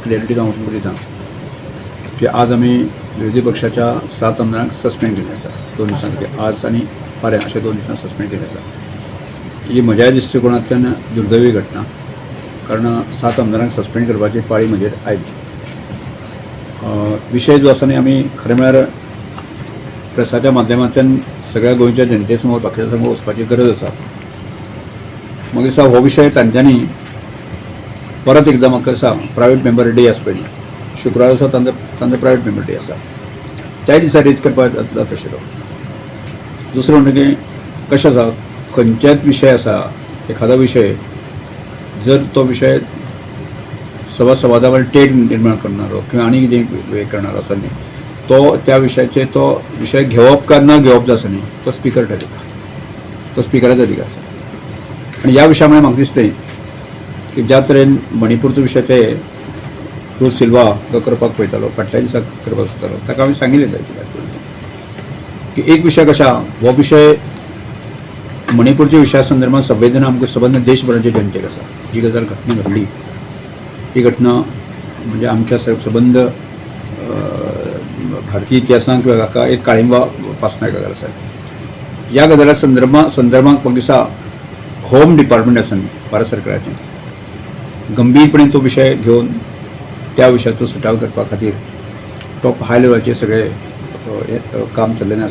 Clarity हांव तुमकां दिता की आज आमी विरोधी पक्षाच्या सात आमदारांक सस्पेंड केल्लें आसा 2 दिसां खातीर. आज आनी फाल्यां अशे 2 दिसां सस्पेंड केल्लें आसा. ही म्हज्या दृश्टिकोणांतल्यान दुर्दैवी घटना, कारण सात आमदारांक सस्पेंड करपाची पाळी म्हजेर आयली. विशय जो आसा न्ही, आमी खरें म्हळ्यार प्रेसाच्या माध्यमांतल्यान सगळ्या गोंयच्या जनते समोर, पक्षा समोर वचपाची गरज आसा. म्हाका दिसता हो विशय तांच्यांनी परत एकदां, म्हाका दिसता प्रायवेट मेंबर डे आसा पळय, शुक्रार आसा तांचो तांचो प्रायवेट मेंबर डे आसा, त्याय दिसा रेज करपाक जाता आशिल्लो. दुसरें म्हणटकीर कशें आसा, खंयचेच विशय आसा, एखादो विशय जर तो विशय सभा समाजा तेढ निर्माण करणारो किंवा आनी कितें हें करणारो आसा न्ही, तो त्या विशयाचेर तो विशय घेवप काय ना घेवप जो आसा न्ही, तो स्पिकर ठरयता. तो स्पिकराचो अधिकार आसा. आनी ह्या विशया मुळे म्हाका दिसतें की ज्या तरेन मणिपूरचो विशय ते क्रूज सिल्वा जो करपाक पळयतालो, फाटल्या दिसा करपाक सोदतालो, ताका हांवें सांगिल्लें की एक विशय कशा हो विशय मणिपूरच्या विशया संदर्भात संवेदना आमकां सबंद देशभराच्या जनतेक आसा. जी गजाल घटना घडली ती घटना म्हणजे आमच्या सबंद भारतीय इतिहासांत किंवा हाका एक काळिंबा पासणारी गजाल आसा. ह्या गजाला संदर्भात म्हाका दिसता होम डिपार्टमेंट आसा न्ही भारत सरकाराचें, गंभीरपणे तो विशय घेवन त्या विशयाचो सुटाव करपा खातीर टॉप हाय लेवलाचेर सगळे हें काम चल्लेलें आसा.